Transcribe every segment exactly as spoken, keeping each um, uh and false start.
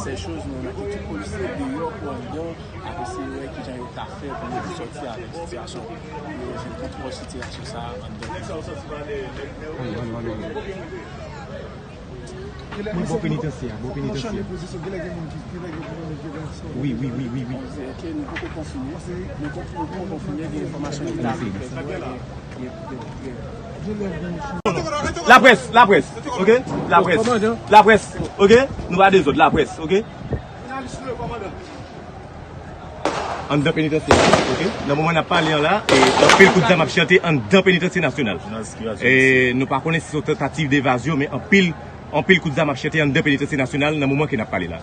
Sèl choz, nou mete tout polisye deyò kou anndan, ap eseye wè kijan yo ka fè pou yo sòti avèk sitiyasyon, pou yo jwenn kontwòl sitiyasyon sa a anndan prizon. Wi, wi, wi, wi, wi. Moun bò penitansye a, bò penitansye a. Wi, wi, wi, wi, wi. Ke nou poko konfime, nou poko konfime gen enfòmasyon ki ta vin fè. Laprès, laprès, oke? Laprès, laprès, oke? Nou pa dezòd, laprès, oke? Anndan penitansye, oke? Nan moman n ap pale an la, e, anpil kout zam ap chante anndan penitansye nasyonal. E nou pa konnen si se yon tantativ de evazyon, men anpil, anpil kout zam ap chante anndan penitansye nasyonal nan moman ke n ap pale la.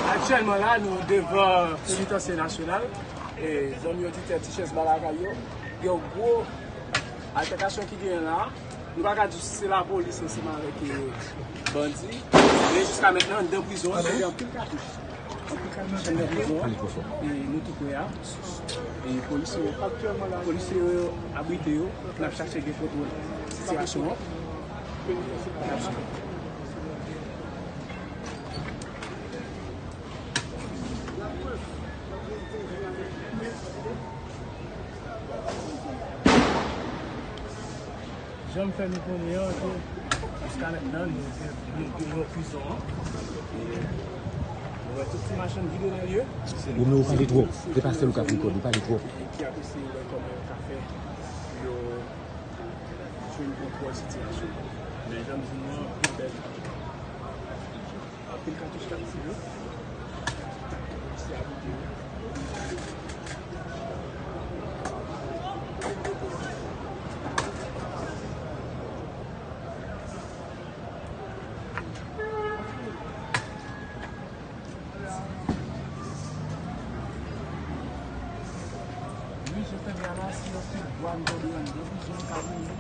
Aktyèlman la, nou devan penitansye nasyonal. E, zanmi oditè Ti Chèz Ba Lakay yo, gen yon gwo altèkasyon ki genyen la. Nou pa ka di se lapolis ansanm avèk, e, bandi. Men jiska mentnan, anndan prizon an, se gen anpil katouch. Anpil katouch anndan prizon an. E nou tou prè a. E polisye yo, polisye yo abrite yo. N ap chache gen kontwòl sitiyasyon an. N ap chache. Jan m fè nou konnen an, ke jiska mentnan, nou, nou, nou nan prizon an. E nou wè tout ti machann vide nan lye. Romeo, ou pale twòp. Se pa sèl ou k ap rekòd, ou pale twòp. E ki ap eseye wè kòman yo ka fè pou yo jwenn kontwòl sitiyasyon an. Men jan m di nou an, anpil bèl. Anpil katouch k ap tire. Se abite yo. Wi, je fè byen la, si yo fin dwa n tande an de prizon ka mouri.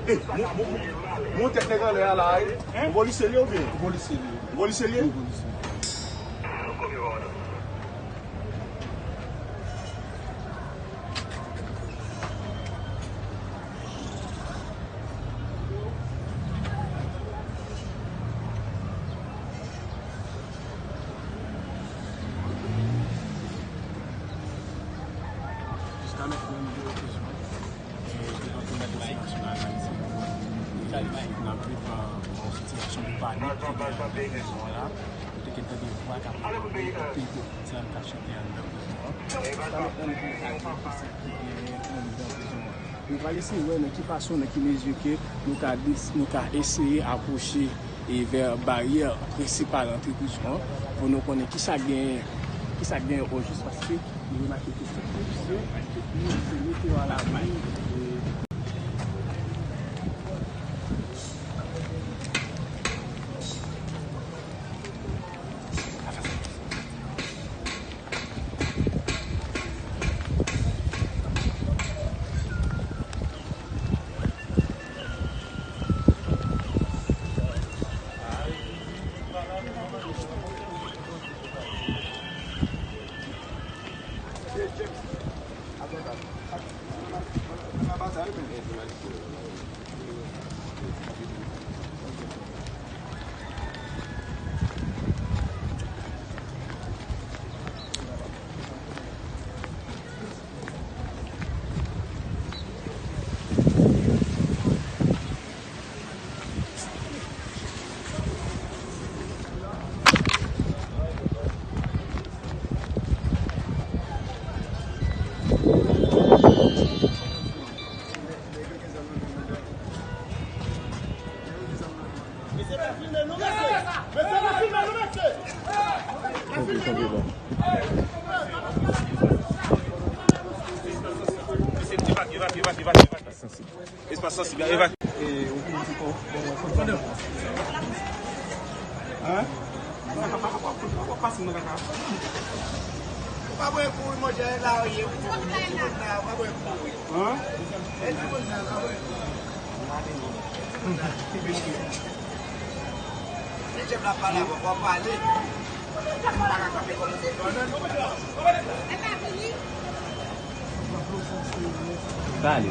Ey, mon, mon, mon, mon tèt nèg anlè a la, ey. Hein? Ou polisye li oubyen? Ou polisye li. Ou polisye li? Wi, polisye. Jiska mentnan, nou te okipe, e, devan Komisè Nasyonal Ayisyen pou N ap viv, e, yon sitiyasyon de panik ki genyen anndan prizon an la. Nou te gen tande vwa k ap mande anpil kout zam k ap chante anndan prizon an. Jiska mentnan, nou poko ka di kisa ki genyen anndan prizon an. Nou pral eseye wè nan ki fason, nan ki mezi ke nou ka dis-, nou ka eseye apwoche e vè baryè prensipal antre prizon an pou nou konnen kisa k genyen, kisa k genyen ojis, paske nou remake ke tout polisye, tout moun se mete yo alabri, e, Evakye, evakye, evakye, evakye, evakye. Espas sansib la, evakye. Hein? Ou pa bwè kou, manje la, ou ye kou. Ou pa bwè kou. Hein? E ti moun nan, pa bwè kou. Li djab la pale avè w, w ap pale. Ou pa ka kanpe kòm se. Pale.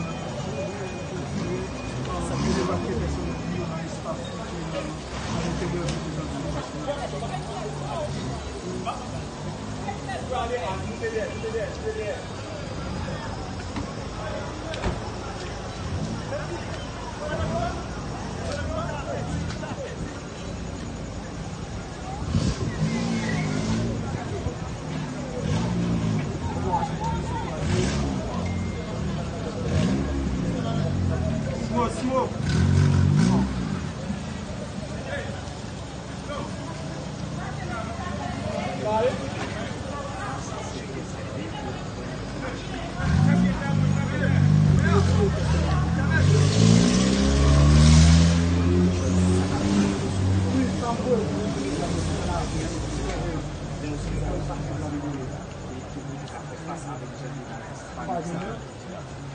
Smoke, smoke.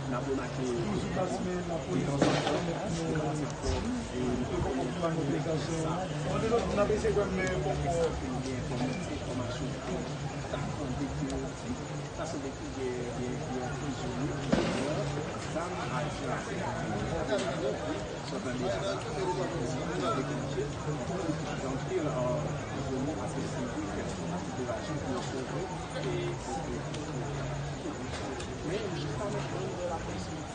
N ap remake de tanzantan, nou kòmanse fò, e nou te konnen pwoblèm sa. Sa fè gen enfòm-, enfòmasyon ki ta sanble ke gen, gen, gen prizonye, zam ak, ak, Sòtan de la, deklannche. Gen anpil, euh, prizonye ap eseye fè tentativ evazyon pou yo sove, e, e, e, e, men jiska mentnan, nou wè lapolis motive,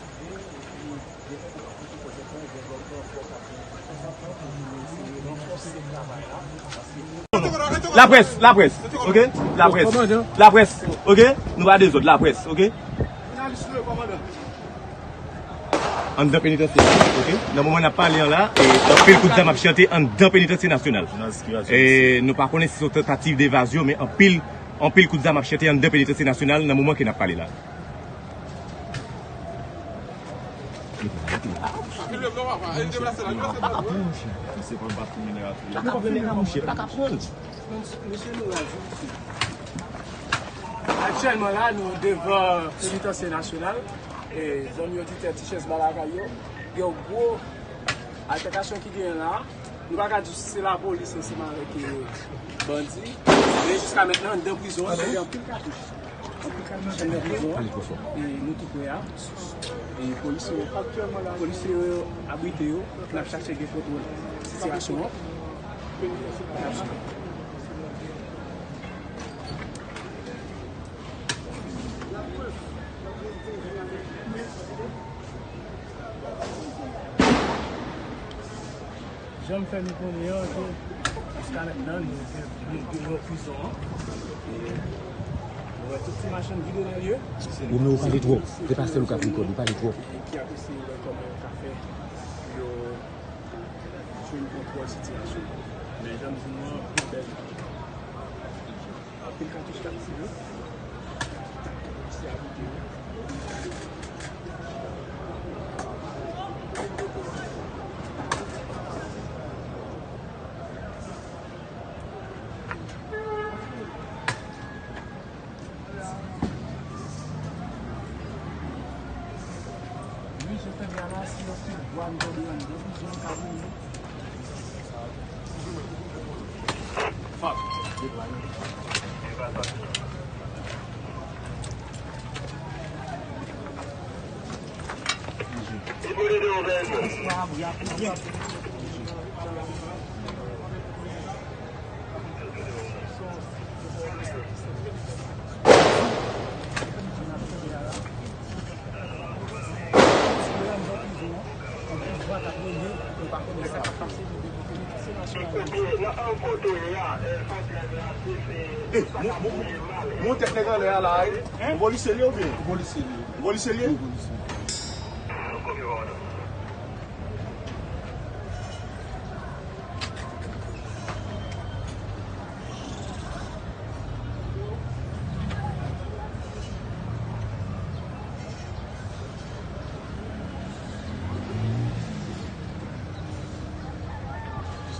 epi gen kèk lòt pwojè, gen lòt ranfò k ap vini pou eseye ranfòse travay la, paske Laprès, laprès, oke? Laprès, laprès, oke? Nou pa dezòd, laprès, oke? Anndan penitansye a, oke? Nan moman n ap pale an la, e, anpil kout zam ap chante anndan penitansye nasyonal. E, nou pa konnen si se yon tantativ devazyon, men anpil, anpil kout zam ap chante anndan penitansye nasyonal nan moman ke n ap pale la. Aktyèlman la, nou devan penitansye nasyonal. E, zanmi oditè Ti Chèz Ba Lakay yo, gen yon gwo altèkasyon ki genyen la. Nou pa ka di se lapolis ansanm avèk, e, bandi, men jiska mentnan, anndan prizon an, gen anpil katouch. Anndan prizon an, e nou tou prè a. E polis yo, polis yo abrite yo, n ap chache gen kontwòl sitiyasyon an. Jan m fè nou konnen an, ke jiska mentnan, nou, nou, nou, nou prizon an. E nou wè tout ti machann vide nan lye. Romeo, ou pale twòp. Se pastè l ou k ap rekòd, ou pale twòp. E ki ap eseye wè kòman yo ka fè pou yo jwenn kontwòl sitiyasyon an. Men jan m di nou an, pi bèl. Anpil katouch k ap tire. Polisye abrite yo. Wi, je fè byen la, si yo fin vwa m tande anndan prizon m ka vini. Ey, mon, mon, mon tèt nèg anlè a la, ey. Ou polisye li oubyen? Ou polisye li. Ou polisye li? Wi, polisye.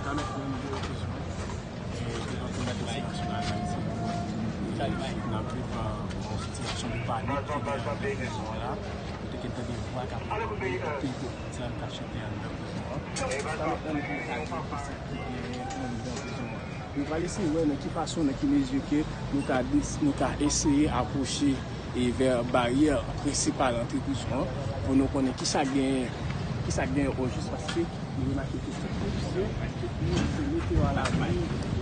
Sa mèt menm de prizon. E, prezante mèt osi nasyonal Ayiti. N ap viv, euh, yon sitiyasyon de panik ki gen antre prizon an la. Nou te gen tande vwa k ap pete, anpil moun k ap chante anndan prizon an. Sa mèt nan nou pou sa ki gen anndan prizon an. Nou pral eseye wè nan ki fason, nan ki mezi ke nou ka dis-, nou ka eseye apwoche e vè baryè prensipal antre prizon an pou nou konnen ki sa gen, ki sa gen ojis paske nou remake ke tout polisye, tout moun se mete yo alabri.